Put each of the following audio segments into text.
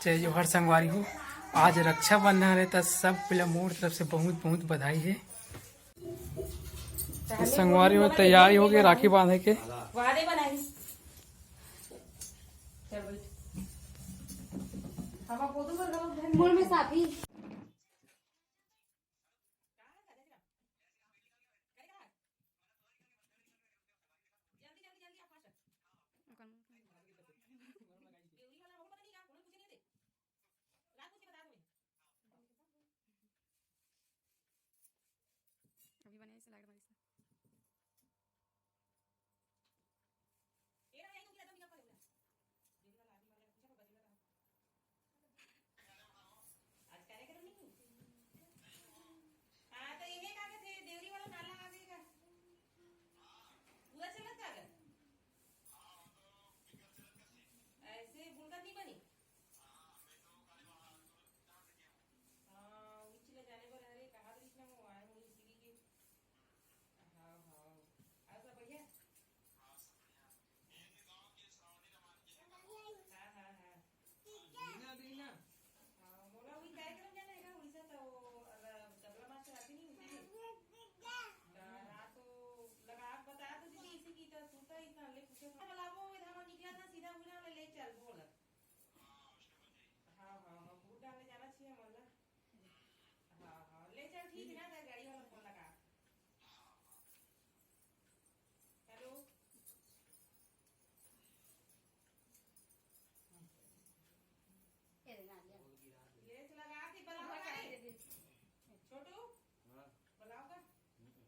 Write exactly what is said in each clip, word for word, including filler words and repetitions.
जय जोहार संगवारी हो, आज रक्षाबंधन हे, त सब कोई ला मोर तरफ से बहुत बहुत बधाई हे। त संगवारी हो, तैयारी हो गई राखी बांधे के। वादे बनाई। चल बैठ। हम अब बोलू कर गलो बहन। मुड़ में साथी। अभी बने से लाइट मारी से। आज कार्यक्रम नहीं? हाँ, तो ये का कहते हैं, देवरी वाला नाला आ गए का? पूरा चलत का अगर? ऐसे बुनकर नहीं बनी? हाँ, उही चीज ला जाने बर, अरे, कहा तो इसने वो आए, वो इसीलिए के। हाँ, हाँ। और सब बढ़िया? हाँ, हाँ, हाँ। हाँ, मोला वही कार्यक्रम जाना है ना, उड़ीसा, तो वो, अगर तबला मास्टर आती नहीं होती। तो रात को लगा, आप बता तो दीदी इसी की, तो तू तो इतना ले पूछो। बुलाबो, इधर हम निकला था, सीधा उड़ा ले, ले चल, बोल। हाँ, हाँ, हाँ, वोट डालने जाना चाहिए हमन ला। हाँ, हाँ, ले चल, ठीक है ना, गाड़ी वाला फोन लगा। हेलो। ले चल, लगा के बुलाओ, अरे। छोटू, हाँ। बुलाओ का? हम्म।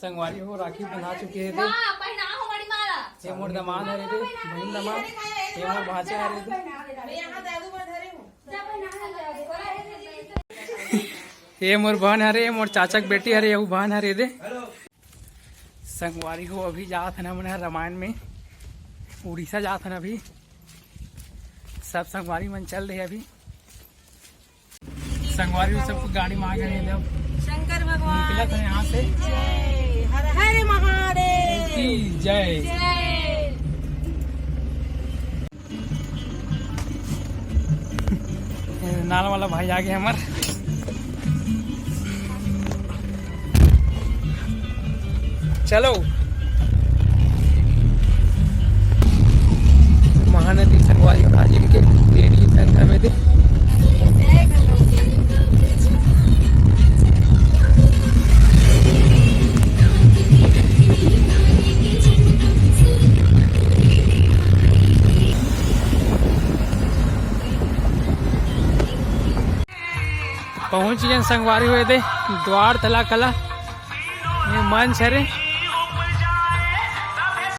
संगवारी हो, राखी बंधा चुके हे दे। माँ, पहनाओ हमारी माला। ये मोर दमाद हरे दे, बहिन दमाद। ये मोर भांचा हरे दे। मैं यहाँ दादू में धरे हूँ। ये मोर बहन हरे, ये मोर चाचा के बेटी हरे, ये बहन हरे दे। संगवारी हो, अभी जात हन हमन ह रामायण में, उड़ीसा जात हन अभी। सब संगवारी मन चल रहे अभी। संगवारी हो, सबको गाड़ी में आ गए हैं जब। शंकर भगवान निकलत है यहाँ से। की जय। हर हर महादेव की जय। जय। नाल वाला भाई आगे हमार। चलो। महानदी संगवारी हो, आज इनके डेरी संगम में दे। पहुंच गए संगवारी हो दे, द्वार तला कला। ये मंच हरे,